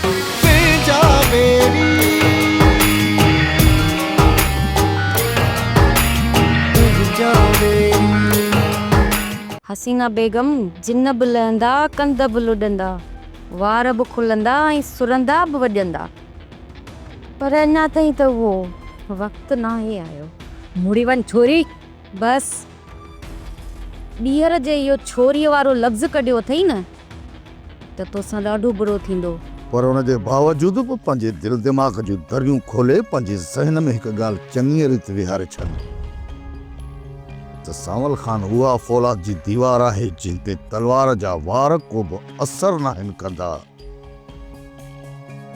تنهنجا ويري تنهنجا ويري. حسينه بيگم جن به لهندا، ڪنڌ به لڏندا، وار به کلندا ۽ سرندا به وڄندا. پر اڃا تائين ته اهو وقت ناهي آيو. مڙي وڃ ڇوري! بس! ٻيهر جي اهو ڇوريء وارو لفظ ڪڍيو اٿئي نه ته توسان ڏاڍو برو ٿيندو. پر ان جي باوجود به پنهنجي دل دماغ جون دريون کولي پنهنجي ذهن ۾ هڪ ڳالهه چڱيء ريت ويهاري ڇڏ ته سانول خان اها فولاد جي ديوار آهي جنهن تي تلوار جا وار ڪو به اثر ناهن ڪندا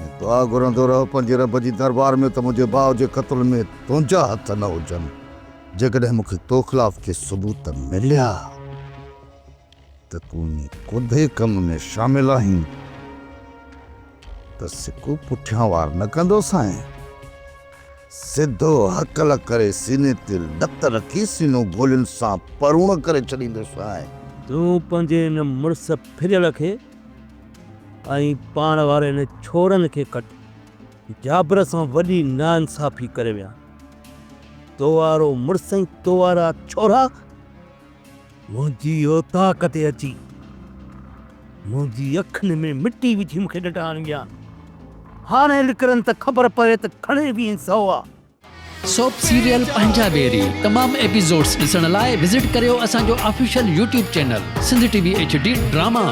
۽ دعا گهرندو رهه پنهنجي رب جي دربار ۾ ته منهنجي ڀاء جي قتل ۾ تنهنجا هٿ نه هجن. جيڪڏهن مون کي تو خلاف ڪي ثبوت مليا ته تون انهي ڪوڌي ڪم ۾ شامل آهين ته سڪو پٺيان وار نه ڪندوسانء. سڌو هڪل ڪري سيني تي لت رکي سينو گولين سان پروڻ ڪري ڇڏيندوسانء. تون پنهنجي ان مڙس ڦريل کي ۽ پاڻ واري ان ڇورن کي ڪڍ. جابر سان وڏي ناانصافي ڪري ويا. تو وارو مڙس ۽ تو وارا ڇورا منهنجي اوطاق تي اچي منهنجي اکين ۾ مٽي وجهي مون کي ڏنڊا هڻي ويا. هاڻي نڪرن ته خبر پوي ته کڻي ويهين سئو آ. سوپ سيريل پنهنجا ويري تمام ايپيسوڊس ڏسڻ لاء وزٽ ڪريو اسان جو official YouTube channel Sindh T V H D drama.